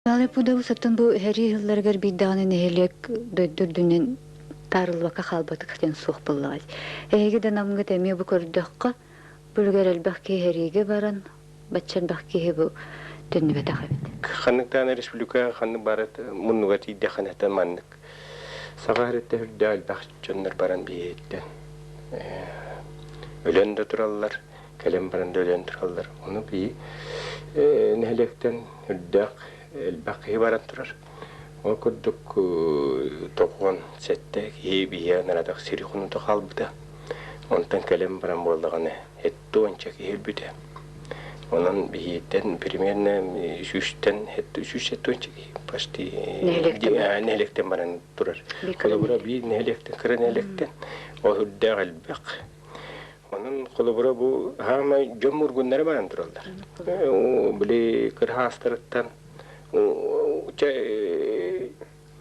Николай Пудовус оттон бу сэрии сылларыгар биир даҕаны нэһилиэк дойду үрдүнэн таарыллыбакка хаалбатах диэн суох буоллаҕай. Эһиги да Намҥыт эмиэ бу көрдөххө, бу үлүгэр элбэх киһи сэриигэ баран, бачча элбэх киһи бу төннүбэтэх эбит. Ханнык даҕаны республика ханнык бары муннуга тиийдэххинэ маннык саха сириттэ үрдээх элбэх дьоннор баран биһиэттэн өлөн да тураллар, кэлэн баран да өлөн тураллар. Ону биһи нэһилиэктэн үрдээх элбэх киһи баран турар. Ол курдук 97 киһи биһиэхэ наратах сири хонута хаалбыта. Онтон кэлэн баран буоллаҕына 70 киһи өлбүтэ. Онон биһиэттэн примерно сүүстэн 170 киһи почти нэһилиэктэн баран турар. Холобура биир нэһилиэктэн кыра нэһилиэктэн ол үрдээх элбэх. Онон холобура бу хаамай дьон мургуннара баран тураллар. Били кырһаастарыттан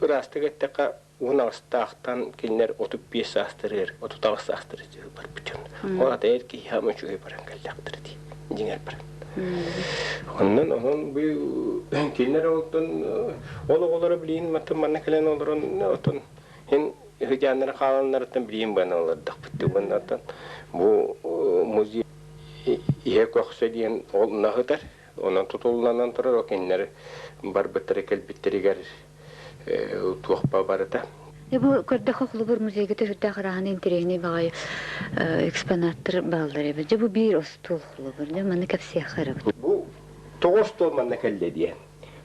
ыраастык эттэххэ уон аҕыстаахтан кинилэр 35 саастарыгар 38 саастарыгар барбыт дьон. Ол ата эр киһи хаама үчүгэй баран кэллэхтэрэ дии дьиҥэр баран. Онон онон бу кинилэр онтон ол оҕолоро билигин манна кэлэн олорон отон Һин ыһыдьааннара хааланнарыттан билигин быан олордохпут уонна бу музей иһэ көхсө диэн ол наһытар онон тутулланан турар ол кинилэр барбыттара кэлбиттэригэр туохпа барыта. Бу көрдөххө холобур музейга төһүрдээх арааһын интэриэһинэй баҕайы экспонаттар бааллар эбит. Дьэ бу биир остуол холобур. Дьэ маны кэпсиэххэ эрэ. Бу тоҕо остуол манна кэллэ диэн.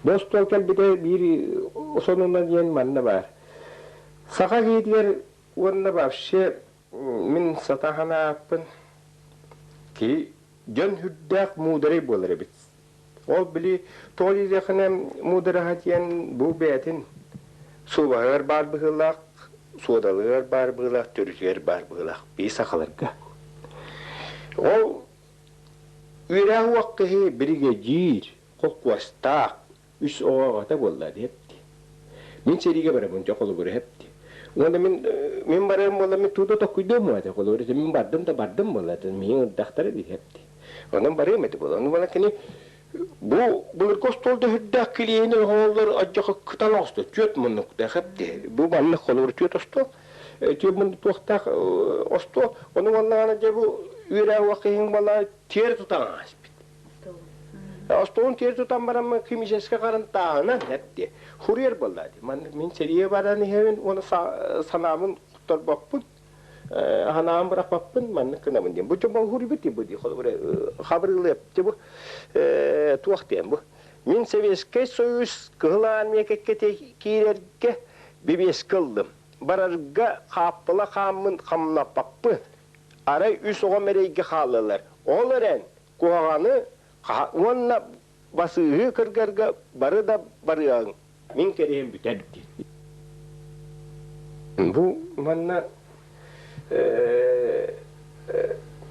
Бу остуол кэлбитэ биир сонуна диэн манна баар. Саха киһитигэр уонна вообще мин сатаан ааппын киһи дьон үрдээх муударай буолар эбит. Ол били тоҕо диэтэххинэ муудараһа диэн бу бэйэтин суобаһыгар баар быһыылаах, суодалыгар баар быһыылаах, төрүтүгэр баар быһыылаах бии сахаларга. Ол үөрэх уох киһи биригэдьиир, холкуостаах, үс оҕо аҕата буолла диэпти. Мин сэриигэ барабын дьэ холобура эпти. Уонна мин мин барарым буолла мин тууда токкуйдуом этэ холобура мин бардым да бардым буолла миин ырдахтара диэпти. Онон барыам этэ буолла. Ону буолан кини бу былыргы остуол дөһүрдээх килиэһин оһоллор адьаха кытан оҕусто түөрт муннуктаах эпти. Бу маннык холобура түөрт остуол. Түөрт муннук туохтаах остуол. Ону уоннаҕына дьэ бу үөрэх уох киһиҥ буолла тиэр тутан ааспыт. Остуолун тиэр тутан бараммын химическэй харантааһынан эптиэ. Хуруйар буолла дии. Маннык мин сэриигэ баран иһэбин уонна санаабын хотторбоппун, санаабын бырахпаппын маннык гынабын диэн. Бу дьон хуруйбут дии бу дии. Холобура хабырыылыап бу туох диэн бу. Мин Советскай Союз Кыһыл Армия кэккэтэ киирэргэ бэбиэскэ ыллым. Барарга хааппыла хааммын хамнаппаппын. Арай үс оҕом эрэйгэ хааллылар. Ол эрэн куһаҕаны уонна басыыһы кыргарга бары да барыаҕыҥ, мин кэриһим бүтэр диир. Бу манна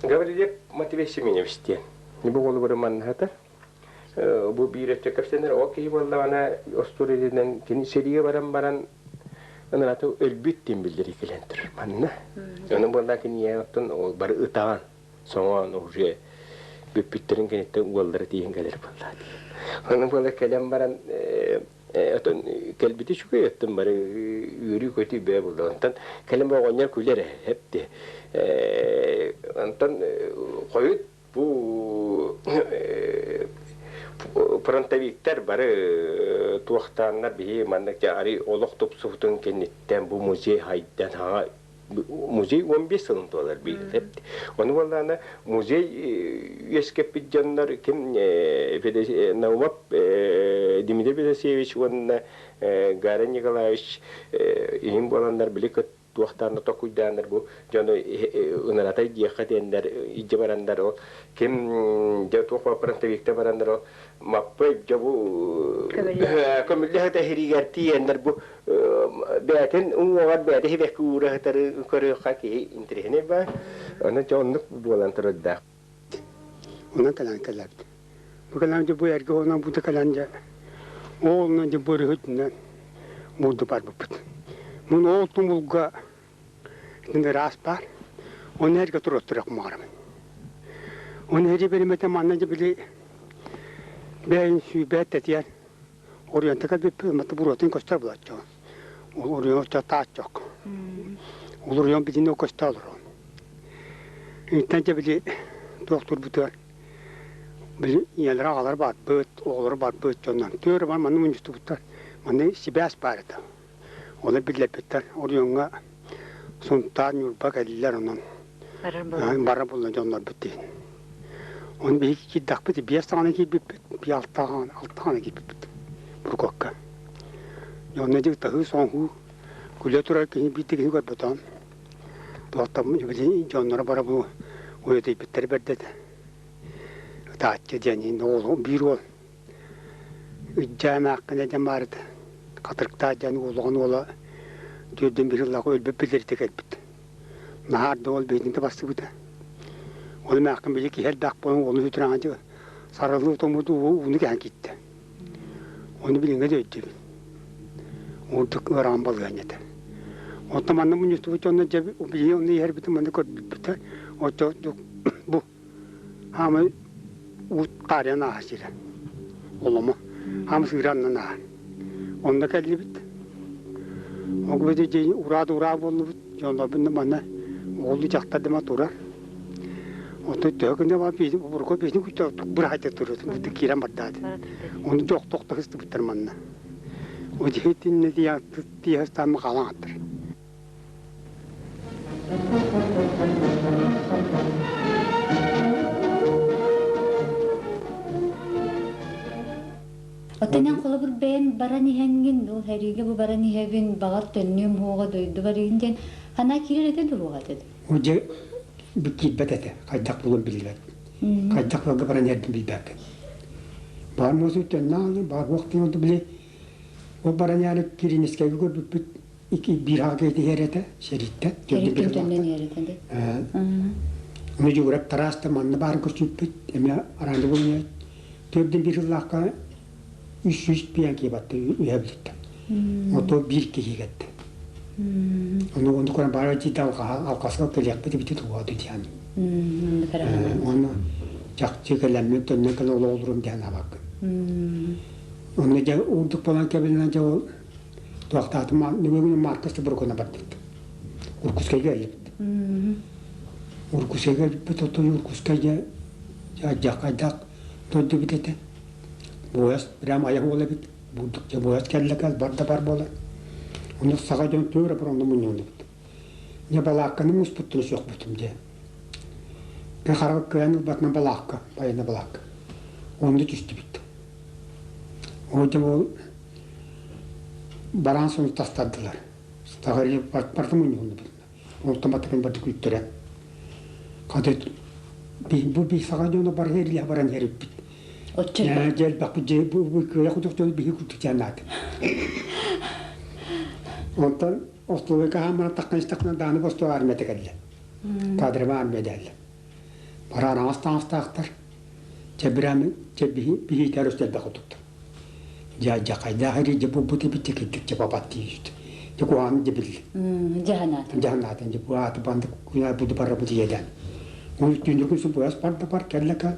Гаврильев Матвей Семенович диэн бу уолу маннаһата бу биир өттө кэпсэнэр ол киһи буоллаҕына остуоруйатынан кини сэриигэ баран баран ынырата өлбүт диэн биллэрии кэлэн турар манна ону буоллаа кини оттон ол бары ытаан соҥоон уже бүппүттэрин кэнниттэн уоллара тиийэн кэлэр буоллаа дии. Ону буола кэлэн баран отон кэлбити үчүгэй оттон бары үөрүү-көтүү бээ буолла. Онтон кэлэн оҕонньор күлэр эпти. Онтон хойут бу фронтовиктар бары туохтааннар биһи маннык ари олох тупсубутун кэнниттэн бу музей хайдан хаҥа музей 15 сылын туолар биир. Ону буоллаҕына музей үөскэппит дьоннор ким Наумов Дмитрий Федосеевич уонна Гарин Николаевич иһин буоланнар били туохтаан токуйдааннар бу дьону ынаратай диэххэ диэннэр илдьэ бараннар ол ким дьэ туох фронтовикта бараннар ол Маппый дьэ бу көмүллэ сыта иһиригэр тиийэннэр бу бэйэтин уҥуоҕар бэйэтэ сибэкки уура сытары көрүөххэ киһи интэриэһинэй баар. Онон дьэ оннук буолан турардаах. Онон кэлэн кэлэбит. Бу кэлэн дьэ бу эргэ онон бу да кэлэн дьэ оолунан дьэ бу өрүһүтүнэн булду барбыппыт. Мун оол тумулга итин ыраас баар. Оны эргэ туруоттуруох маарым. Оны эри беримете манна дьэ били бэйин сүүбэт тэтиэн. Оройуонта кэлбиппит, мата буруотун көстөр булаччы. Ол оройуон оччо тааччок. Ол оройуон билинэ көстө олорон. Интэн дьэ били туох турбутугар били ийэлэрэ аҕалара барбыт, оҕолоро барбыт дьоннон түөрэ бар манна мунньустубуттар. Манна сибээс баар этэ. Ону биллэрбиттэр. Оройуоҥҥа Сунтаар, Ньурба кэллилэр онон. Барар булла дьоннорбут диэн. Оны биһиги киирдэхпит биэс саҕана киирбиппит, би алтаҕана киирбиппит Бургокка. Онно дьик таһыы соҥһуу күлэ турар киһи биир киһи көрбөтөҕүм. Туохтан били дьонноро бара бу уйатыйбыттар бэрдэ этэ. Ытааччы диэн уол биир уол Ыдьаа эмээххинэ диэн баар этэ. Хатырыктаах диэн уолугун уола түөрдүн биир сыллаах өлбүт билэритэ кэлбит. Наһаар да уол биһигини да бастыбыта. Ол эмээххин били киһи элбэх буолан уолун сүтүрэҕин сарылыы туммут ууну кэһэн киирдэ. Ону билиҥҥэ да өйдүүбүн. Ордук ыарахан балаһыанньа этэ. Оттон манна мунньустубут дьонно дьэ билигин онно иһэрбитин манна көрбүппүтэ. Оччо бу Хаамай уут таарыйан ааһа сирэ. Оломо. Хаам сыыра аннан ааһар. Онно кэллибит. Ол дьиэ ураа да ураа буоллубут. Дьоннорбун да манна оҕолуу дьахтар да турар. Оттон төһө гына бар бурга биһини быраһайда турар. Киирэн бардаат. Ону тохтох сыстыбыттар манна. О дьиэтинне тиэхстаамма хаалан аттар. Оттон эн холобур бэйэн баран иһэҥҥин, ол сэриигэ бу баран иһэбин, баҕар төннүөм уоҕа дойду барыын диэн ханаа киирэр этэ дуруоҕа этэ? Дьэ киирбэт этэ, хайдах булуон биллибэт. Хайдах ыалга баран иһэрбин билбэккин. Баар муосу төннө баар уохтун били ол баран иһэн Киринискэйгэ көрбүппүт ики биир аҕа иһэр этэ сэрииттэн Сэрииттэн төннөн иһэр этэ дии. Ону дьугурап Тараас да манна баарын көрсүппүт эмиэ араанды булунуйат төрдүн биир сыллаахха 300 пиэн киибатты үһэ билиттэн ото биир киһи кэтте ону ону көрөн баара дьиите алҕаска кэлиэхпит эбити туһуоду диэн оны чахчы кэлэммин төннөн кэлэ олоҕулурум диэн абаккын онно дьэ уурдук болан кэбилинэн дьэ ол Туохтаатым нөҥүө Марка Субурукуна бардыбыт. Уркускайга кэллибит. Уркускайга кэлбиппит отой Уркускай дьэ дьаххайдаах дойдубут этэ. Буойас прямо айах уола эбит. Бурдук дьэ буойас кэллэ кэл бар да бар буолар. Ону саха дьон төөрө бронно мунньуллубут. Дьэ балаакканы муспуттун сөхпүтүм дьэ. Кэ хараҕы кыайан ылбатынан балаакка, байана балаакка. Онно түстүбүт. Ол дьэ ол бараан сону тастардылар. Таҕарыйа барда мунньуһуннубут. Онтон батыкын барды күүттэрэ. Хата бу би саҕа дьоно бар эрилэ баран эриппит. Дьэлбэхпит дьэ бу кыайа кутук дьону биһи курдук дьанаат. Онтон остолойка хааммара таххан истэхпинэ дааны бостуо армията кэллэ. Кадрыма армия дээллэ. Бараан аҥас таҥастаахтар. Чэбирами чэбиһи биһиитэр өстөлбөх кутуктар. Дьэ дьэ хайдаах эрий дьэ булбут эбит дьэ кырдьык дьэ бабат диир. Дьэ куһаҕаны дьэ билли. Дьаһанаатын. Дьаһанаатын дьэ бу ааты банды куйаар буду барра бу дьиэдэн. Ол түүнүргүн су буйас барда бар кэллэ ка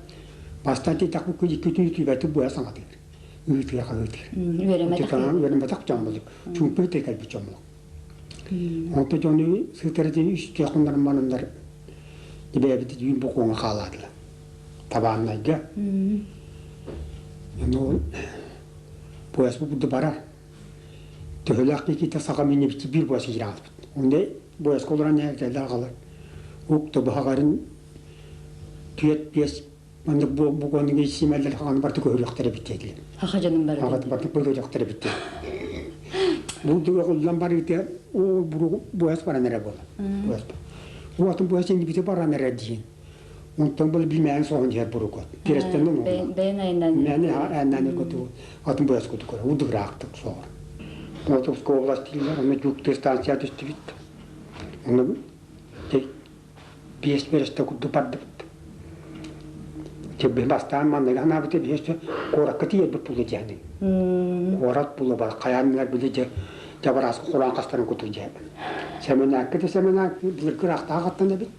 бастаан тиитэх бу икки түүн түүбэти буйа саҥатыыр. Ыытыыр хаһыытыыр. Үөрэммэтэх. Үөрэммэтэх дьон булук. Чуумпу итэ кэлбит дьон булук. Онто дьону сытар дьин үс тиэхуннар манындар дибээбит түүн бу куоҥа хаалаатылар. Табааннайга. Ну, пояс бу барар. Төһөлөөх киһи саха миннибиччи биир пояс киирэн хаалбыт. Онда пояска олорон кэллэ аҕалар. Ук тобаһаҕарын түөт биэс маннык бу бу симэллэр хаҕаны барты көһөрүөхтэрэ эбит диэтилэр. Хаха дьонум бары. Хаха барты көһөрүөхтэрэ эбит Бу уллан барыыта ол буяс баран эрэ буолар. Буяс. Уотун буяс иннибити баран эрэ диин. Онтон бұл билмээн соһон иһэр бурукот. Тирэстэн оҥоһуллар. Бэйэн айынан. Мэни айаннан көтү атын буяс көтү көрө. Удуграактык соҕор. Молотовская область дииллэр, онно Дьуктыр станция түстүбүт. Онно биэс верста курдук бардыбыт. Бастаан манныгы санаабыта биэс куоракка тиийэрбит буолуо диэхни. Куорат буолуо бар хайааннар били дьэ дьабараас кураан хастарын кутур дьэ. Сэмэнээккэ да сэмэнээк былыргы ыраахтааҕы аттан эбит.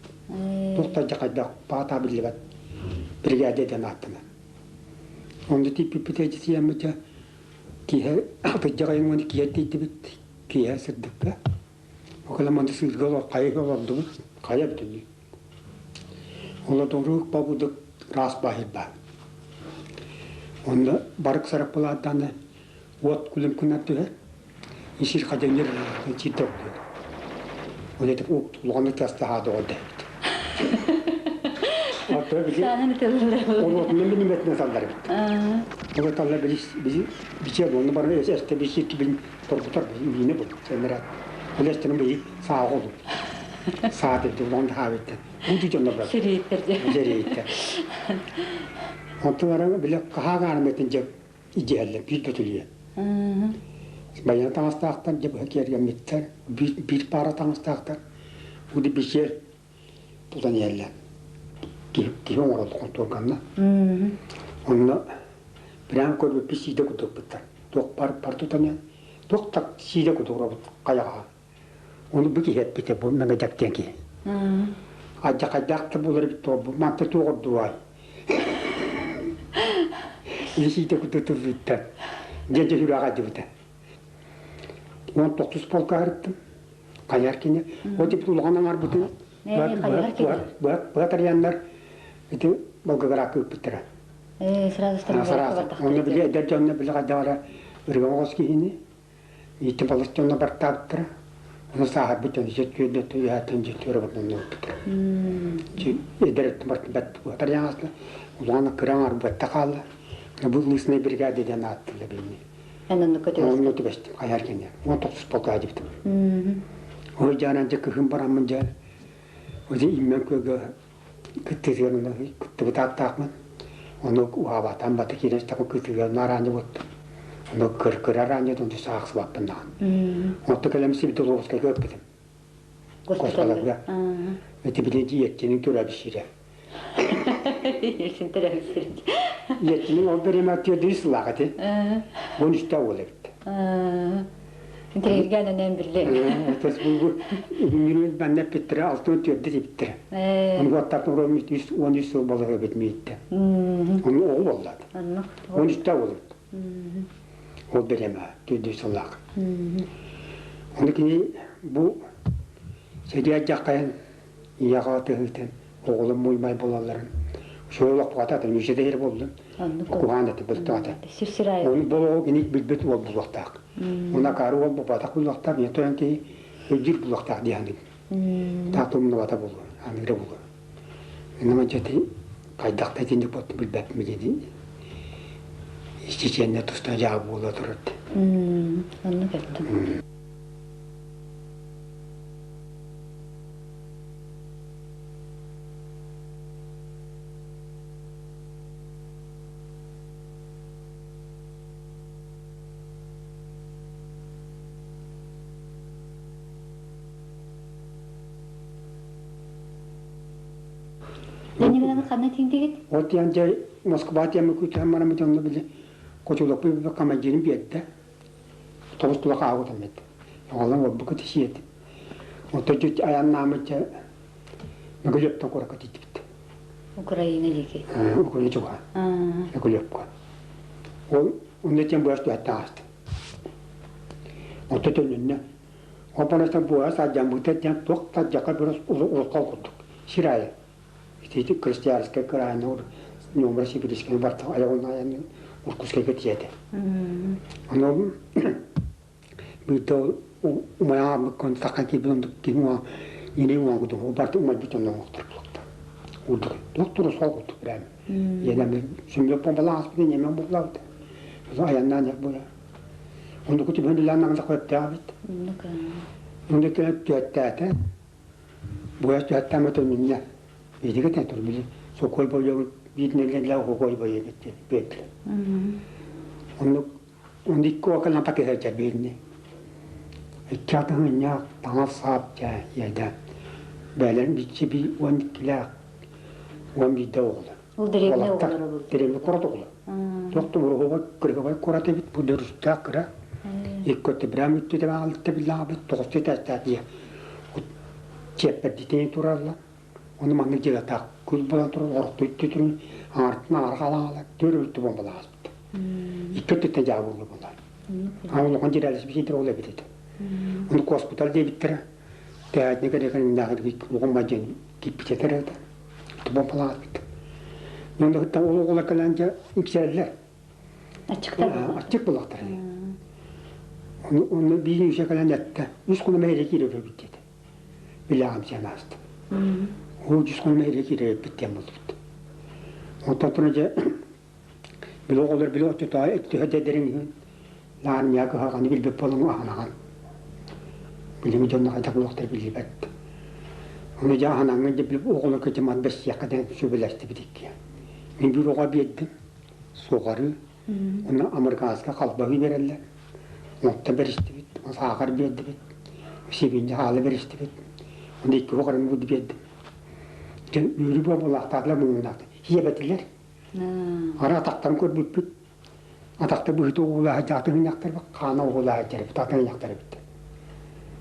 Туох да дьэ баата биллибэт бригада диэн ааттанар. Онно тиийбиппит эдьитийэммитэ. Киэһэ атырдьах айан уонна киэһэ тиийдибит, киэһэ сырдыкка. Окола сыырга олор хайа олордубут, хайа бүтүннүү. Олодорук бабудук раас баһырба. Онно барык сараппылаарданы уот күлүм күнэр түһэр. Исир хадьанньыр чиир тохтуур. Ол этип улахан тастаһаа доҕор дэһэбит. Ол отунан билиметинен саллар эбит. Ол талла били биче онно баран эсте биши кибин торгутар бине бу сенерат. Ол эстенин бии саа олу. Саа деди улан хаабиттен. Бу дьонно бар. Сирииттер. Сирииттер. Онтон баран биле кахаагаан метин же идиэллэр биир бөтүлүө. Баян таҥастаахтар дьэ быһа киэргэммиттэр, биир паара таҥастаахтар. Уди бисиэр тутан иһэллэр. Киһи оҥороллор хонтуорганна. Онно прям көрбүппүт сиидэ курдукпуттар. Туох бар бар тутан иһэн, туох так сиидэ курдук оробут хайаҕа. Ону бу киһи эппитэ бу Мэҥэдьэк диэн киһи. Алдьархайдаах да буолар эбит дуо, бу манта туох ордуай? Илисиитэ курдук тыллыыттан. Дьэ дьэ сүрэҕэ алдьыбыта. 19 полка арыттым. Хайар кини. Ол типит улахан аҥарбытын быһа тарыйаннар ити Волгоградка ыыппыттара. Сразу Сразу. Онно били эдэр дьонно били хайдах ырыга оҕус киһини Ити балыс дьоно бартаабыттара. Ону сааһырбыт дьон дьэ түөрдэ үһээтэн дьэ түөрэ ылбыттара. Эдэр өттүн бартын бэт батарьяҥасына улахан кыра аҥар бытта хаалла. Бу лысная бригада диэн ааттыылар билини. Эн оннукка түбэстим. Онно түбэстим хайар кэннэ. 19 полка дибитим. Ой дьаанан дьэ кыһын бараммын дьэ Оди иммен көгө кыттыган кыттыбытааттаахмын. Ону уһаабатан бата киирэн такы кытыган араанньа буоттум. Ону кыр-кыр араанньа донду саахсыбаппын даҕаны. Онто кэлэм Сибидоловскайга ыппытым. Госпиталга. Эти били дьиэттинин төрөбүсүрэ. Син төрөбүсүрэ. Иэттинин ол береме тиэрдии сылаах эти. Бун үстэ уол эбит. Интригэ ананан билле. Тас бу бүгүн манна эппиттэрэ алтын түөрдэ типтэрэ. Ону аттартан уран 13 сыл балыга бит миитте. Ону оҕу боллат. Он үстэ болут. Ол береме түөрдүү сыллаах. Ону кини бу сэдиэ дьахайын ийэҕэ тыһыытын оҕолор муймай буолалларын шоу лохпугата атын үчүгэйэр буоллун куһаан этэ бөлтөҕөтө Сир-сир Оны болоҕу кини билбит уол булуохтаах. Уна акаары уол бупатах булуохтаах, не тойон киһи өйдүүр булуохтаах диэхин. Таах умнубата булуо, аныыра булуо. Иннама дьэти хайдах да итинник боттун билбэппин диэн чеченне туста дьаа буола турар. Оннук эттим. Ленинграды ханна тиийдигит? Вот я дьэ Москва тиэмэ күүтэн бараммыт онно били Кочулоппуй командирин биэрдэ. Тоҕус тула хаабытым эт. Оҕолон олбука тисиэт. Ото дьүт аяннаамыт дьэ Мөгөлөптөн куоракка тиийдибит. Украина диэки. Украина чугаһа. Мөгөлөпкө. Ол онно тем буас туһаттан ааста. Ото төннүннэ. Опонастан буас адьамбыта диэн туох та дьака бирос уруккал курдук. Сир айы. Ити Крестьянскай кыраайны Ньумра Сибирскай барта айаҕын айан Уркускайга тиийэтэ. Ону биирдэ умайаабыккын саха киирбит киһи уҥа иний уҥа барта умайбыт онно оҥохтор булуктар. Урдук. Доктор сол курдук прям. Енем сүмлөп бомбалаах немен буллабыт. Аяннаан як була. Онду кути бөндүлән наңда көттәбит. Онду төттәтә. Буяс төттәмә төннүннә. Биһиги тэн били сокой бойо биитнелле хокой бойо бит бет. Онну онду икки окалан пакет биирни. Икки таҥас саап дьэ иэдэ. Бээлэрин биччи би 12-лээх 11-де оҕолор. Ол дэриэбинэ оҕолоро буолла. Дэриэбинэ куорат оҕолор. Туох да уруһуга кыргыбай куорат эбит бу дөрүстээх кыра. Икки өттө бирам үттү тэбэҕалытта биллаҕабыт тоҕус этээстээх дьиэ. Чиэппэрдитин туралла. Ону маннык дьиэлэтаах күл буолан турар орто үттү турун аҥартын аҥара хаалаҥала төр үттү бомбалааспыт. Икки өттүттэн дьаа буолла булар. Улахан дьирээлэс бисиитэр ол эбит этэ. Ону госпиталь диэбиттэрэ. Тээтник эрэ улахан бадьан кииппитэтэр этэ. Бомбалаабыт. Онно кытта ол оҕолор кэлэн дьэ үксээллэр. Аччыктар Аччык булахтар. Оны оны биир үсэ кэлэн эттэ. Үс күн мэһире киирэр эбит диэтэ. Билэҕим сиэн ааста. Ол үс күн мэһире киирэр эбит диэн буолбут. Онтон тура дьэ били оҕолор били оччотоо төһө дэдэрин иһин армия кыһалҕаны билбит буолан аһанаҕан. Билиҥҥи дьонно хайдах буолуохтара биллибэт. Ону дьэ аһанаҥҥын дьэ билип оҕолорго дьэ ман бэссиэххэ диэн сүбэлэстибит иккиэн. Мин биир оҕо биэрдим, суоҕарыы. Уонна американскай халбаһыы биэрэллэр. Оттон бэристибит, саахар биэрдибит, сибиинньэ хаалы бэристибит. Уонна икки оҕо буду биэрдим. Дьэ үөрүү буоллаахтаатылар муҥнаахтар. Сиэбэтилэр. Ара атахтарын көрбүппүт. Атахта быһыта оҕулааһа дьаатыһынньахтар хаана оҕулааһа дьэрбит атыһынньахтар эбит.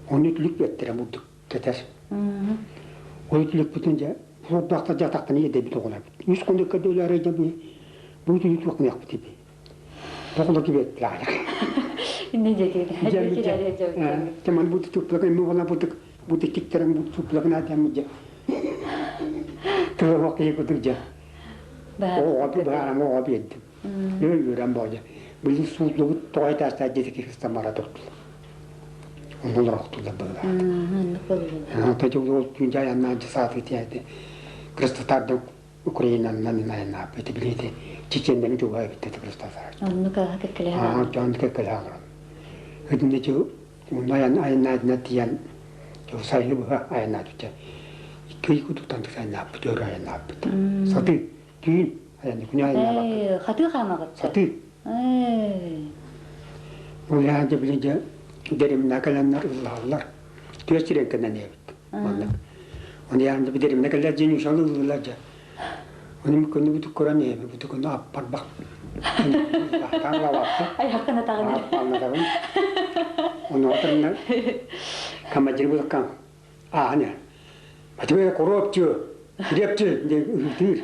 Ону үтүлүк биэттэрэ бурдук кэтэр. Ол үтүлүкпүтүн дьэ сордоохтор дьэ атахтан иэдэйбит оҕолорбут. Үс хонукка дөөлөөрө дьэ бу бу үтүлүк туохмуйахпыт иби. Оҕолор кибиэттилэр. Инне дьэтин. Дьэ ман бу туппулак эмми оҕолор бутук бу тиктерен бу туппулак наатям дьэ. Тыла киһи кутук дьэ. Оҕо баарам оҕо биэрдим. Үөрэн боодьа. Билин сууллубут тоҕо этээстээх дьиэтэ киһи мара турдулар. Оннулар охтулар быһыылаах. Тажы ол түүн айаннаан сааты тиэти Крестотардан Украинанан айаннаап эти билиити Чеченнерин чугаһа эбит эти Крестотар. Онну кааха кэккэлэһэ. Аа, дьон кэккэлэһэ олорон. Үтүнне чу онно айан айаннаатына тиийэн сайыны быһа айаннаатыча. Икки ый кутуктан айаннааппыт, өр айаннааппыт. Сатыы түүн айанны күнү айаннаабаппыт. Хатыы хаамаҕыт. Сатыы. Ол дьэ били дьэ дэримнэ кэлэннэр ыллааллар. Түөс сирэнкэнэн эбит. Маннык. Оны яан дьэ дэримнэ кэллэр дьин ушалы ыллылар дьэ. Оны күнү бүтүк көрөн эби бүтүк күнү аппарбах. Таң лаваппы. Аяққан атағын. Аппанатабын. Оны отырна командир булыккан. Ааны. А тебе коробчу, крепче, диир.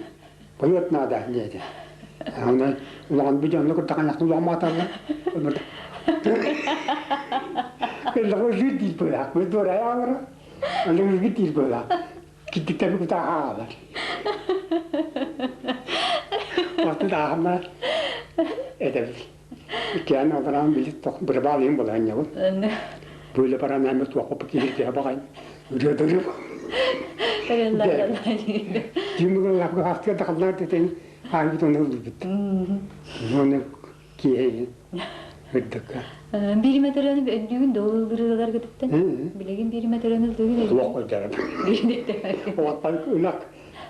Поет надо, диэти. Оны улахан бу дьонно куртахан яхтын улахан мааталла. Кэллэҕэ үгүт диир быһаах. Бу дуорай аалара. Аны үгүт диир быһаах. Киттиктэби кутаа аалар. Орту даахамма этэбил. Иккиэн алдараан билит тох бырабаалыйын булаанньабын. Бөйлө баран әмір туақпы киһирге бағайын. Үрөдөрү. Димгын лапы хастыга тахаллар тетен хаайбыт оны ылбыт. Оны киһейин. Үрдүккэ. Биир метрени өндүүгүн доолулгырыылар гытыттан. Билигин биир метрени ылдыгын. Туох койдарым. Оттан ынак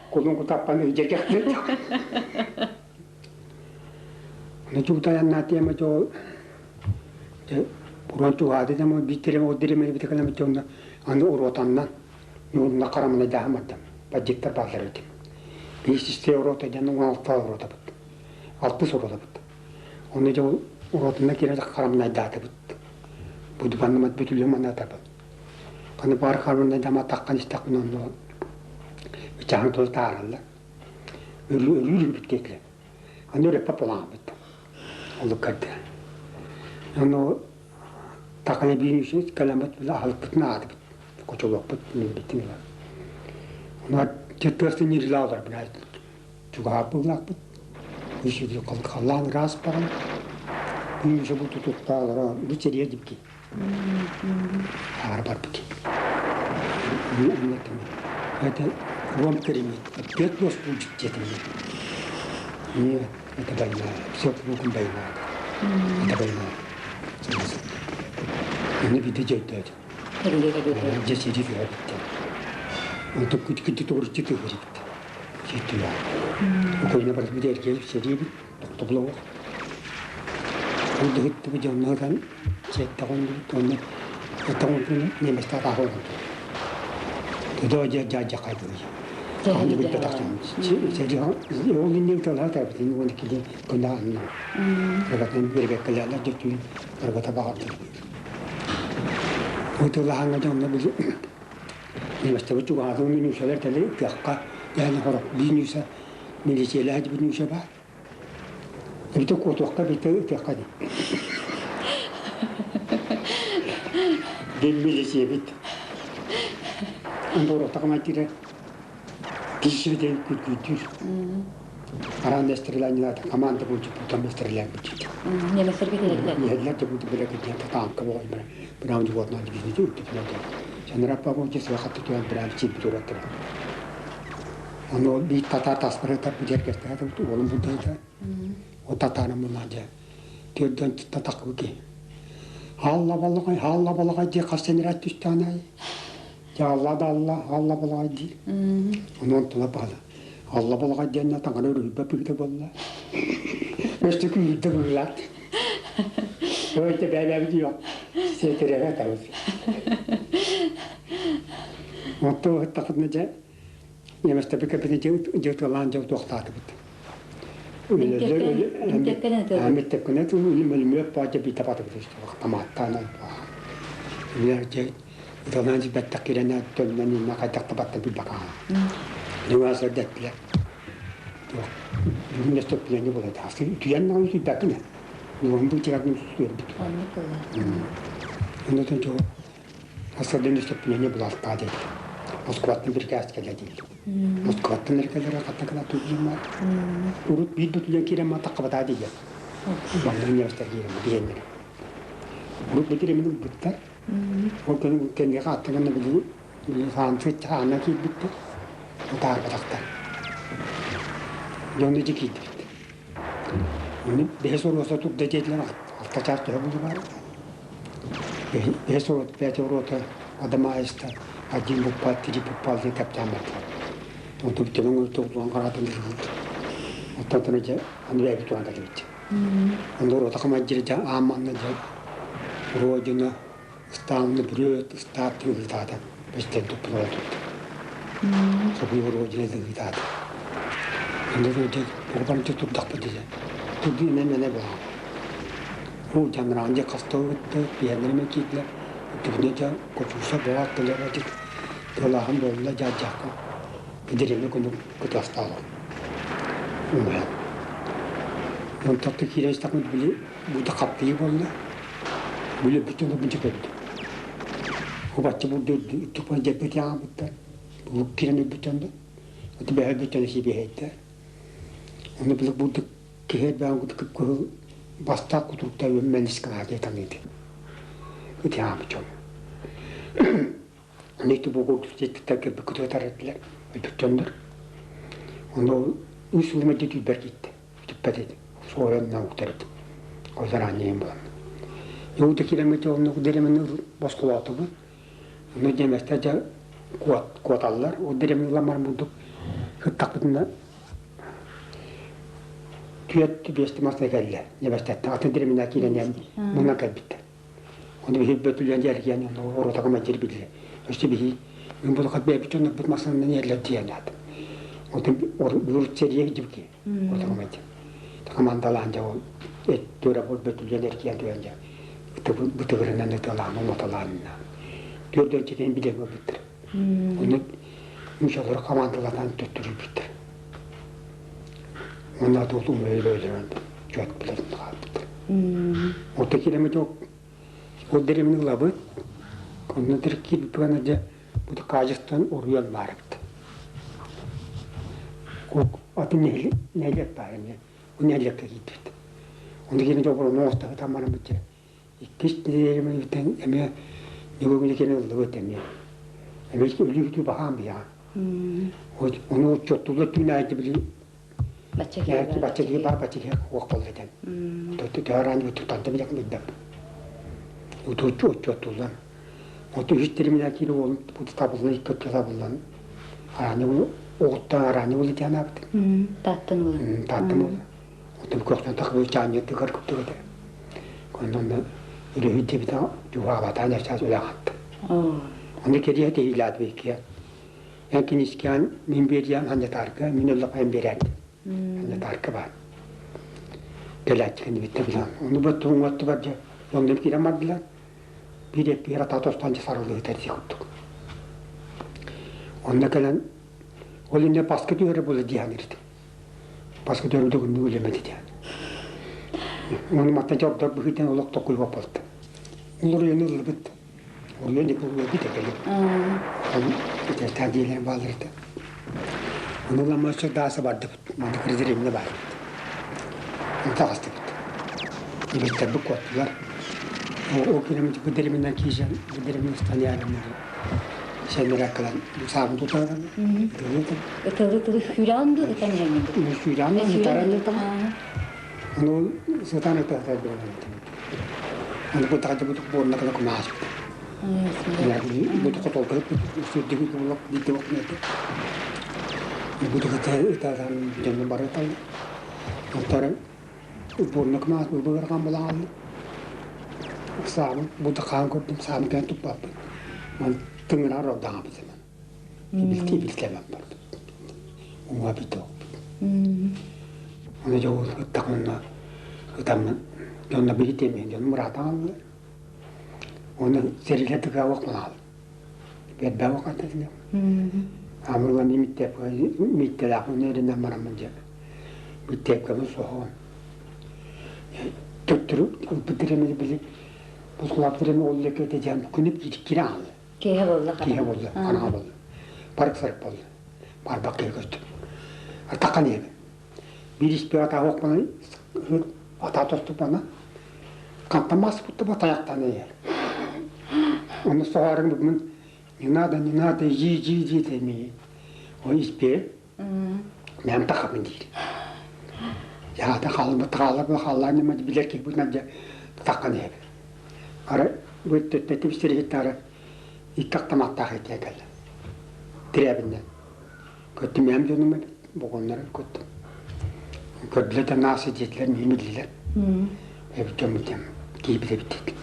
кулун кутаппан ыйжекехти. Оны чугутаянна тема жол буран чугаады демо битерем оддереме битекалам жонда аны уротаннан юлна карамына жааматтам бажиттар баалар этим. Бейсисте урота жана 16 урота бут. 60 урота бут. Оны жол уротунна кире карамына жааты бут. Будубаннамат бүтүлүм ана табы. Каны бар карамына жама таккан истакмын онно. Чаң тол тааралла. Өлү өлү биткетле. Аны репа поламыт. Олуккарды. Ону такана биин үчүн каламат била халыппытын аадыбыт. Кочолокпут мен биттим ила. Ону жеттерсен нирилаалар бина чугаап буллаакпыт. Үсүдү халлаан рас баран. Күн үсө бу тутуттаалара бу дипки. Аар барбыки. Это ром керемет. Опять нос будет где-то. Нет, это война. Все кругом война. Это война. Аны биде жайдады. Же сири битте. Онто күт күт тоғыр жеті битте. Жеті я. Украина бар биде эргел сири бит. Токтоблоо. Онду хитти бу жоннордан жетти гонду тонны. Этон неместар ахол. Тудо жа жа жа кайды. Аны бит тахтан. Сири ол иннен тала табытын оны кили кунда анна. Рагатын бирге калала жетү рагата багаты. Отулаһаҥа дьонно били неместебит чугаһатын минүүсэлэр тэлэ тыахха яаны хорох биинүүсэ милициялээх биинүүсэ баар. Эбитэ куотуохха битэ тыахха ди. Деммилисиэбит. Андоротаҕына киһи күргүйдүүр. Араан эстрелянилаата команда буолчу потом эстрелян буччут. Немецтерге тиһэллэр. Иһэллэр да бу билэ кырдьан танка буолан бара. Браун животное дивизия үрдүк Санараппа буолчу сыахатты туйан браун чип тураттара. Ону биир татаар таспарыта бу дьэргэстэһэ уолум булдайда. О татаарым буллаан дьэ. Төрдөн татакыбыки. Алла балаҕай, алла балаҕай дии хас сэнэрээт түстэҕинэ дьэ алла да алла, алла балаҕай диир. Онон тула баҕала. Алла балаҕай диэннэ таҥара өрүһүйбэт быһыыта буолла. Өстө күүрдэ быһыылаах. Өйдө бэйбэбит yok. Сиэтирэҕэ табыс. Онто ыһыттахытына дьэ немецтэби кэпини дьытылаан дьыл туохтаатыбыт. Миттепкене үлүмүөп баадьа биитэ батыбыт тамааттаан ыталаан бэттэх кирэнэ төннөн инна хайдах да баттан билбакаа. Нюансар дэттилэр. Бүгүн өстөппүлэни була тахсы үтүйэн наҕын үтүйбэккин. Нугун бу тирагын сүөрбүт. Оннотон чоо Асырдын өстөппүлэни булалтаа диэтэ. Москваттан бирикээс кэлэ диир. Москваттан эркэлэрэ хаттакына туйдуммар. Урут биир да түлэн киирэн матаккабатаа диир. Манна немецтэр киирэн биһиэннэрэ. Урут битиремин ылбыттар. Ол кэннигэ аттыгана били хаансы хаана киирбиттэр. Утаарбатахтар. Дьону дьи киирдибит. Оны бэһис уруоса турда диэтилэр алта чаас төһө булу баар. Бэһис уруот, пять уруота Адамаайыста один попал, три попал диэн кэптээн бардылар. Онтон бүтэнэн өлтө хараатын дыргылт. Оттон дьэ аны бэйэбит туһан кэлбит. Онно рота командир дьэ ааманна дьэ Родина ыстаамны бүрүөт ыстаат тыгытаата бэстэн туппулара турда. Собуйу Родина тыгытаата. Онно дьэ оҕобарынча турдахпыт дьэ. Турду инэн мене буолан. Уу дьанраан дьэ хастыбытта биһэллэрим киирдилэр. Өттүбүнэ дьэ кочуса боҕоот тылыра дьэ тылааһын буолла дьаадьаакка Дириҥэ кунук кытыастаалар. Умайан. Онтон киирэн истэхпит били бу хаптыы буолла. Били бүтүн бу көрдүм. Убаччы бурду үрдүк дьэппит яҕабыттар. Бу киирэн өлбүттэн да. Аты бэһэ бүтэн сибиһэйдэр. Оны били бурдук киһи бээн кып кыһыл бастаах кутуруктар мэлискалаа диye таныйды. Ытыаабыт дьон. Ити бугул ситтиттэргэ кытыатар этилэр, өлбүттөннөр. Ону үс сыл мэлдьи түүлбэр киирдэ. Түппэт этим. Суоран науктар этим. Ол заранее буолан. Иуда киирэммит онно дэремени босхолоотубут. Ону дьэмэстэ дьэ куоталлар. Ол дэремни ламар бурдук ыттахпытына түөрт биэсти мас кэллэ. Небестэттэн атын дэреминэ киирэн мунан кэлбиттэр. Ону биһи бөтүлүөн дьэргиэн ону оротаҕым адьыр билли. Өссө биһи мин булахат бэйэбит дьоннорбут масанынан иһэллэр диэн аатым. Отун урут сэриэ дибки оротаҕым адьыр. Командалаан дьэ ол эттүөрэ бол бөтүлүөн эргиэн түһэн дьэ бытыгырынан ыталаан омоталаанна. Түөрдөн читин билэн ылбыттар. Ону мушалары командалатан төттөрүлбүттэр. Онна туутум өйлөйлөрөн чуот билэн хаалбыттар. Орто килеме жок. Ол деремин ылабыт. Онно кирбигана дьэ бу каажыстан уруйан баарыбыт. Атын нэһилиэк баар эмиэ. Ол нэһилиэккэ киирбит. Онно киирэн дьобур ону тамарымыт дьэ. Иккис нэһилиэгим бүтэн эмиэ бүгүҥҥү кини ыллыбыт эмиэ. Эмиэ өлүү баһаам быйаҕа. Ону учуоттуулар түүн аайы били бачча киһи бар бачча киһи уох болла дэн. Төһөран утутанта билек билбэп. Утуччу учуоттуулар. Оту үс терминал киири уолун табыллан икки өттө табыллан араанньа оҕуттан араанньа уолу диэн аабыт. Тааттан уолу. Тааттан уолу. Отун көхтөн тахыбы чаанньа тыгар куттук этэ. Онон үрүһү дебите жугаабатаан эчаас үлэҕатты. Оны кэриэ тиһилаат бикке. Эн кинискиан мин бериан ханнятаарга мин өллөкайын берэт. Ханнятаарга баар. Кэлээччикин битте билан. Оны бу туңуатту бар же. Онны кирен бардылар. Биир эппиэр ата тостон сарылыытар дии курдук. Онно кэлэн ол инне паска түһэрэ була диэн ирдим. Баска төрүтэ күннүк үлэмэт диэн. Оны матта дьордор быһыытын олох токуй боппалт. Улуруйаны ыллыбыт. Уруйан диэки уруйбут этэ. Итэртаа диэлэр бааллар этэ. Ону ламма дааса бардыбыт. Манна кырдьыр баар. Таҕыстыбыт. Ибиттэрбит куоттулар. Ол күнүм бу дэриминэн киирсэн, бу дэримин станиарымнар сэннэрэ кэлэн саабын тутаран. Ытылы тылы сүүрэҕин дуу ытан иһэҥҥин дуу? Сүүрэҕин ытаран ытам. Ону сытан ытар Аны бу таҕа бу буонна кына кумаас. Бу хотолго сүрдүгү булак диде бакмады. Бу тыгыта ытадан дьонно барытал. Оттары буонна кумаас бу быгырган булаалны. Саабын бу хаан көрдүм саабын кэн туппаппын. Ман тыҥырар ордаҥа битемем. Билти билтемем барбыт. Уҥа биток. Оны жоо ыттакмын ытаммын дьонно билитиэмин дьонум ыраатаҕаллар. Оны сэрилэ тыгаабах манаал. Бербээх атылым. Амырлан миттеп миттелах неринен барамын дьэ. Миттепкабын соһон. Төттөрү ылбыттырымы били бусулаптырымы ол лекете жан күнүп кире алды. Киһи болла. Киһи болла, ханаға болла. Барык сарып болла. Барбак киһи көстүм. Атақан ебі. Бір испе ата оқпаны, ата тоступ бана. Қантамас бұтты ба таяқтан егер. Оны соғарың бүгін не надо, не надо, жи, жи, жи демей. О испе, мен тақамын дейді. Яғата қалымы тағалап, қаллар неме билер ки бұтна таққан ебі. Ары, өттөттетіп істер иккактаматтаах этиэ кэллэ. Тирээбиннэн. Көттүм эм дьонум эбит, боҕоннор көттүм. Көрдүлэ да наасы диэтилэр, миин биллилэр. Эбит дьоммут киирбит эбит диэтилэр.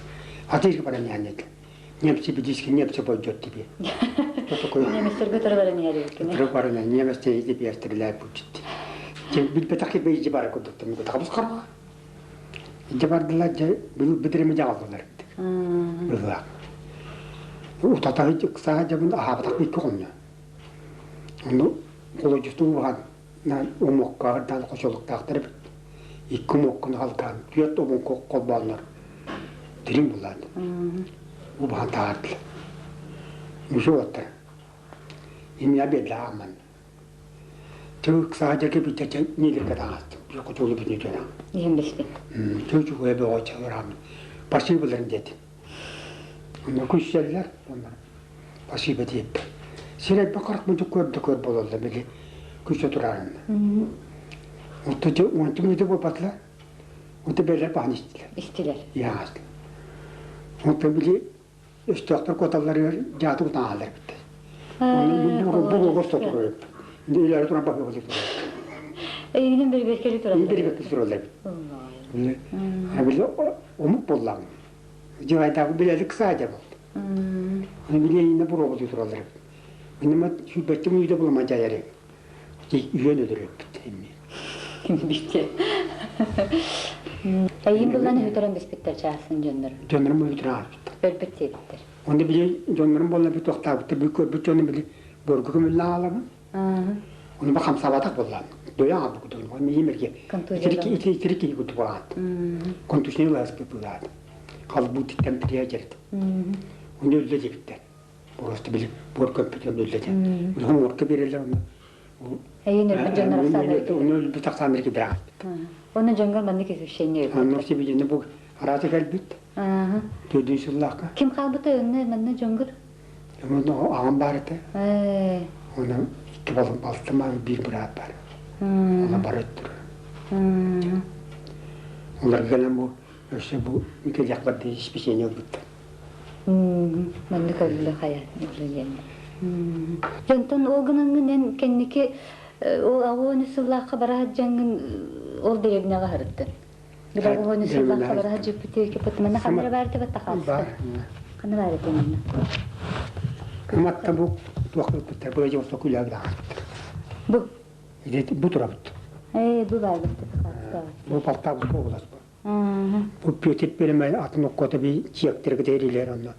Атыырга баран иһэн диэтилэр. Немцы бидиски немцы пойдет тебе. Что такое? Немецтерге туры баран иһэр эбиккин. Туры баран немец тебе стреляет будет. Билбэтэх бейжи бара курдуктум. Тахабыс хараҕа. Дьэ бардылар, дьэ быдырымы дьаҕаллылар быһыылаах. Утатаһы ыксаа дьабын аһаабатах икки хонно. Ону холодьустуу бахан умуокка даан хочолуктаахтар эбит. Икки умуоккуну халкаан түөрт обуҥку холбооннор дириҥ буллаан. Бу бахан таһаардылар. Мушу оттар. Имя бедлаа амман. Тык саадьаки бүтэ ниликке таҕастым. Хотулу бүтүнүтүнэ. Иһин бистин. Чөчүгө бөҕө чалырам. Спасибо диэтим. Онно күсселлер, онно спасибо диэп. Сирэй бакарак мунчук көрдө көр бололла били күсө турарында. Отто онтум үтө болбатла. Отто бэлэр бахан истилер. Истилер. Яасты. Отто били өстөөхтөр куоталларыгар дьааты кутаалар битте. Бу госто турар. Илери туран бакы болуп турар. Эйигинен бирбеккели турар. Бирбеккели тураллар. Били омук боллаң. Жайдагы билелик саадя болду. Аны билейине буробу тураллар. Менеме сүбеттим үйдө буламан жаяры. Үйөн өдөрөп эмми. Битте. Эйин булланы хүтөрөн биспиттер чаасын дьоннор. Дьоннорум өтөрөн албыттар. Өлбүт диэбиттер. Онда били дьоннорум болла бит тохтаабыттар бу көрбүт дьону били боргу көмүллээн аламын. Оны ба хамсаабатах боллаан. Доя аабы кутун. Оны имерге. Итирики итирики куту болаат. Контушни ласпы булаат. Хал бу титтен тирия жерт. Оны өллө дебиттер. Просто били бор көппүт өллө де. Оны орка берелер оны. Эйин өлбүт дьоннор ахсааннар. Оны өлбүт ахсааннар бираат. Оны дьонгор маннык исущение. Аннор сибижини бу арааты кэлбит. Төдүн сыллаакка. Ким хаалбыта өнне манна дьонгор? Оны ағам бар ete. Оны икки балым балтыма бир брат бар. Оны бар өттүр. Олар кэлэн бу өссө бу Микел Якбар исписение ылбыттар. Маннык өллө хая үлелен. Дьонтон ол гынаңгын эн кэнники ол агуону сыллаахха бараһат дьаҥҥын ол дэриэбинэҕэ харыттын. Билэ агуону сыллаахха бараһат дьүппүтэ кеппытымана ханнара баар тебатта хаалыста. Ханна баар этэ манна? Матта бу туох ыппыттар, бу эдьи осо күлэ ааспыттар. Бу. Иде бу турабыт. Бу баар быттар. Бу балта бу болас бу. Бу Петр Перемай атын оккота би чиэктерге дэрилер онно.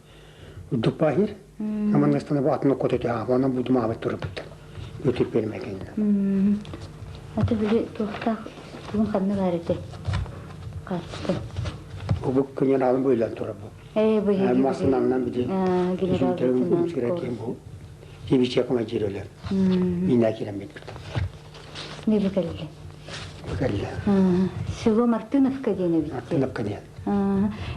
Удуппахир. Аманнастана бу атын оккота таа, онон бу думаабыт турабыт. Петр Перемай кэннэ. Аты били туохтаах тугун ханна баар этэ? Хаартыта. Бу күнен алын бойлан турар бу. Ээ, бу эһиги Массыынанан били генерал лейтенант үчүгэй бу кибиче командир Мина кирен бит. Не бу кэллэ. Бу кэллэ. Село Мартыновка диэн эбит. Мартыновка диэн.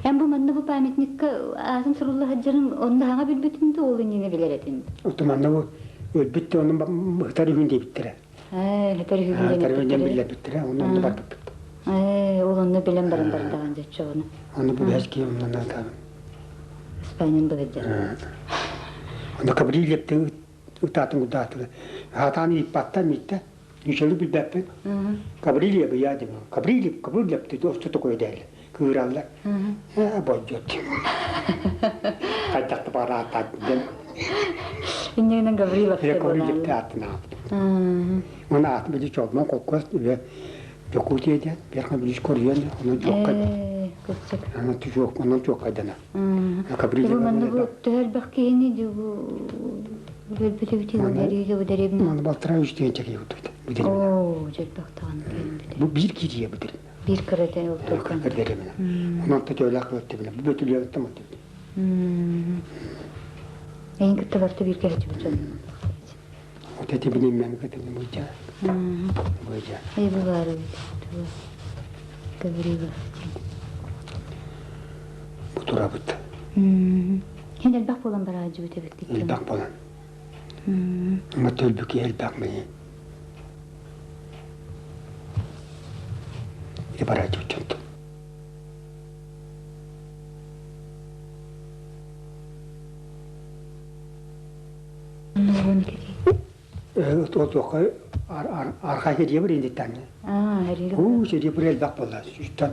Эн бу манна бу памятникка аатын сурулла сылдьарын онно хаҥа билбитин да ол иннинэ билэр этин. Оту манна бу өлбүт онун ыһтар үһүн диэбиттэрэ. Ээ, ыһтар үһүн диэн диэн биллэрбиттэрэ, онно онно барбыппыт. Ээ, ол онно билэн баран бардаҕын дьачча ону. Оны бу бэс киһи оннан атаабын. Испанин быһыдьар. Онно Гаврилевты ытаатын кудаатыга. Хатаан ииппаттан миттэ. Ничего билбэппин. Гаврилев я дим. Гаврилев, Гаврилев ты что такое дәл. Кыыраллар. Э, бойдет. Хайдахты бараатаат дем. Иннинэн Гаврилов. Гаврилев атын аат. Оны атын били чолмон колхоз Якутия диэн биэрхэ билиш көрүйэн онон чуоккай. Онон түжуок онон чуоккайдана. Бу манна бу төһөлбөх киһини бу өлбүтүбүти өлөрүүгэ бу дэриэбин. Маны балтара үч диэн чэки утуйда. Оо, жөлбөх таҕан киһин Бу биир киирие бу дэрин. Биир кырата олтуркан. Кырдеребина. Онон та төлөх өттүбүнэ. Бу бөтүлүөттөм өттүбүнэ. Эйин кытта барты биир кэһэчи бу Вот эти билиммэм кытын быйдьа. Быйдьа. Эй бу баар эбит. Гаврилов. Бу турабыт. Хин элбэх буолан бараадьыбыт эбит. Элбэх буолан. Ама төлбүки элбэх мени. И бараадьыбыт Туохха архаа дьиэбэр индиттаанньа. Уу дьиэбэр элбэх буолла. Сүүстэн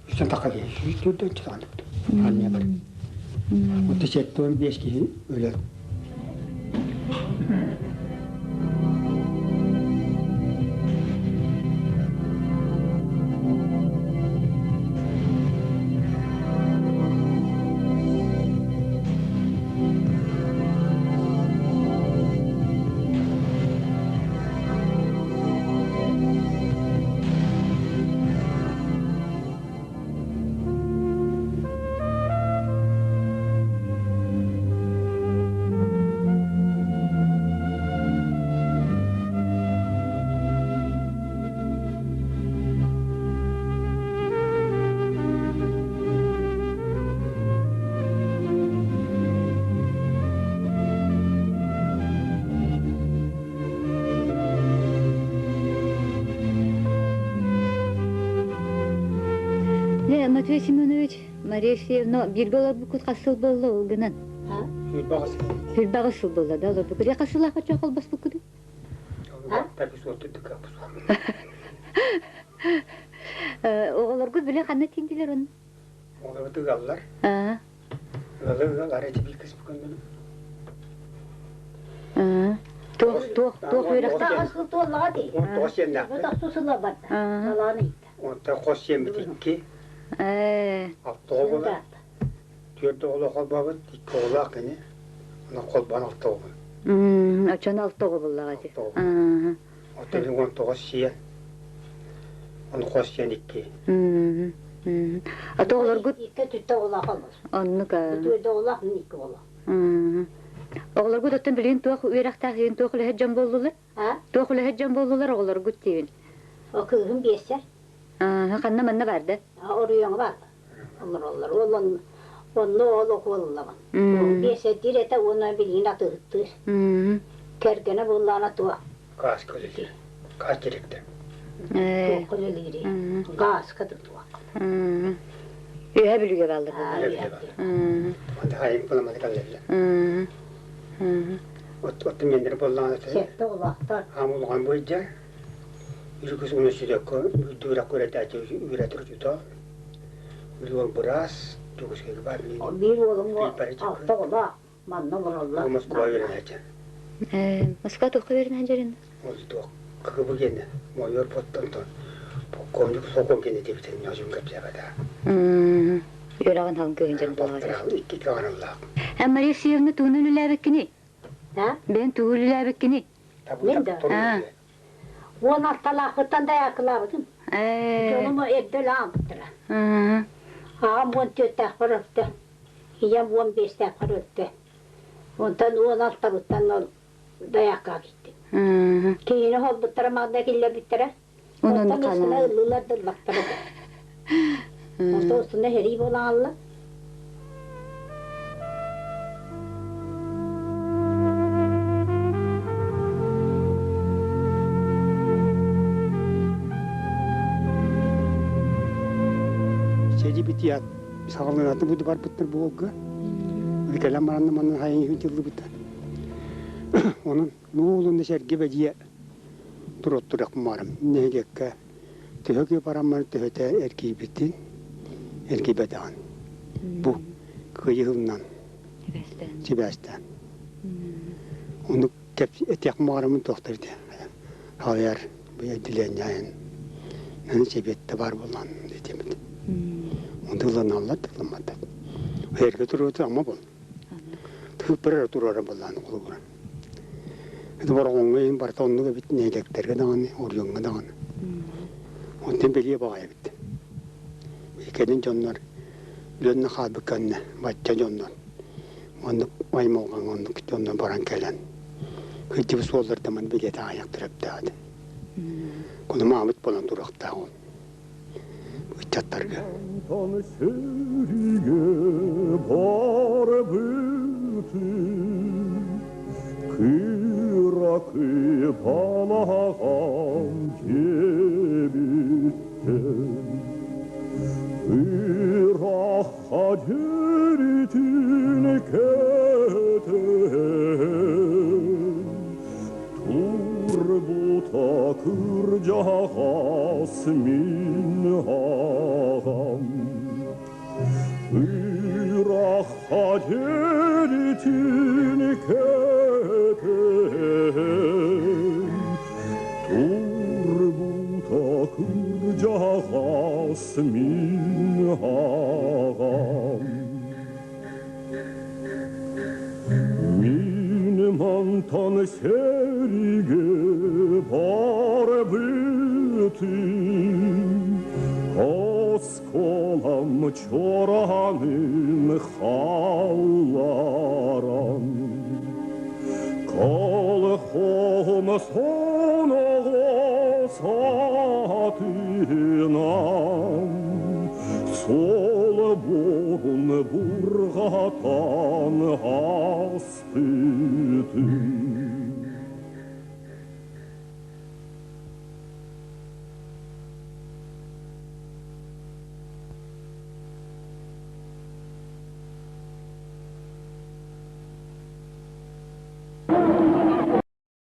үстэн тақа киһи. Сүүс төрдөн чытааннык. Армия бар. Отто сеттон биэс киһи өлөр. Матвей Семенович, Мария Евсеевна, бииргэ олорбуккут хас сыл буолла ол гынан? Сүүрбэҕис сыл буолла да олорбуккут. Я хас сыллаах оччо холбоспуккутуй? Оҕолоргут биле ханна тиийдилэр он? Оҕолорбут ыаллар. Ыалы ыал арай биир кыс бүгүн Туох туох туох үөрэхтээх? Сыл туоллаҕа дии. 19 сиэннээхпит. Тохсу сыла барда. Салааны иитта. Онтон хос сиэммит икки. Алта оҕо буолар. Түөрт оҕолоох холбообут, икки оҕолоох кини. Онон холбоон алта оҕо. Оччону алта оҕо буллаҕа дии. Оттон 19 сиэн. Ону хос сиэн икки. А то оҕолоргут Икки түттэ оҕолоох олор. Оннук. Түөрт оҕолоох, икки оҕолоох. Оҕолоргут оттон билигин туох үөрэхтээх иһин туох үлэһит дьон буоллулар? Туох үлэһит дьон буоллулар оҕолоргут диибин? О кыыһым биэссэр. Ханна манна баарда? Оруйоҥа баар. Олороллор. Ол онно ол окуоллабын. Биэсэрдиир этэ уонна билигин атыыһыттыыр. Кэргэнэ буоллаҕына туох? Гаас көлөлүүр. Гаас директор. Туох көлөлүүрүй? Гааска да туох. Үөһэ Бүлүүгэ бааллар. Онда хайын буламаны каллеллер. От мендер боллаҕына Сэттэ улаахтар. Аамулҕан буйдьа. Үрүкүс уну сүдөккө үрдүрэх көрөтөөчү үрэтир учуутал. Уол быраас, Дьокуускайга баар Биир уолум алта оҕолоох манна олороллор. Москва үөрэнээччи. Москва туохха үөрэнээччи? Ол туох КГБ генэ майор боттон то полковник сокол гене диэбитин ньоосун кэпсээбэтэ. Үөрэҕин халгыһын дьон буолаҕа. Икки каҕаналлаах. Мария Евсеевна тугунан үлэлээбиккиний? Бэйэн тугу үлэлээбиккиний? Мен да. Уон алталаахпыттан дайаакылаабытым. Дьонум эрдэ өлө ааммыттара. Аҕам уон түөртээхпэр өлтө. Ийэм 15-тээххэр өлтө. Онтон 16-быттан ол дайаакка киттим. Киһини холбуттара маҕда киллэрбиттэрэ. Онон Онтон устуна ыллылар да ыллахтара да. Онтон устуна сэрии буолан алла. Сэрии битият саҕаланыатын бу барбыттар буолга. Кэлэн баранна манна хайын дьыллыбыта. Онон нуулунна сэргэ бэдиэ туруоттурах марым нэһилиэккэ төһө киһи бараммар төһөтө эргийбитин эргийбэтэҕин бу кыайыһылынан сибээстээн оннук этиэх маарымын туохтар ити халайар отделениейын наны сэбиэттэ баар буолан этимит онтуланаллар тылламматтар эргэ туруоту ама бол тыыппар туруора боллаан холобура Это бороҕоҥҥо иһин барыта оннук эбит нэһилиэктэргэ даҕаны, оройуоҥҥа даҕаны. Онтон бэлиэ баҕайы эбит. Кэлин дьоннор дьонно хаалбыт кэннэ бачча дьоннор оннук аймалҕаҥа оннук дьоннор баран кэлэн кырдьыбыт суолларда маны билиэтэ аҕыйахтар эптээх этэ. Ону маамыт буолан туруохтаах ол ыччаттарга. Сэрige барбытым, Кыракый балаҕан дьиэбиттэн Ырахха дьиэритин кэтэн Турбута кырдьаҕас мин аҕам Ырахха дьиэритин кэтэн Турбута кырдьаҕас мин аҕам Мин мантан сэриигэ барбытым, Осколам чуораанын хаалларан, Колхоһум соноҕос атынан Солоборун бурҕатан аспытым.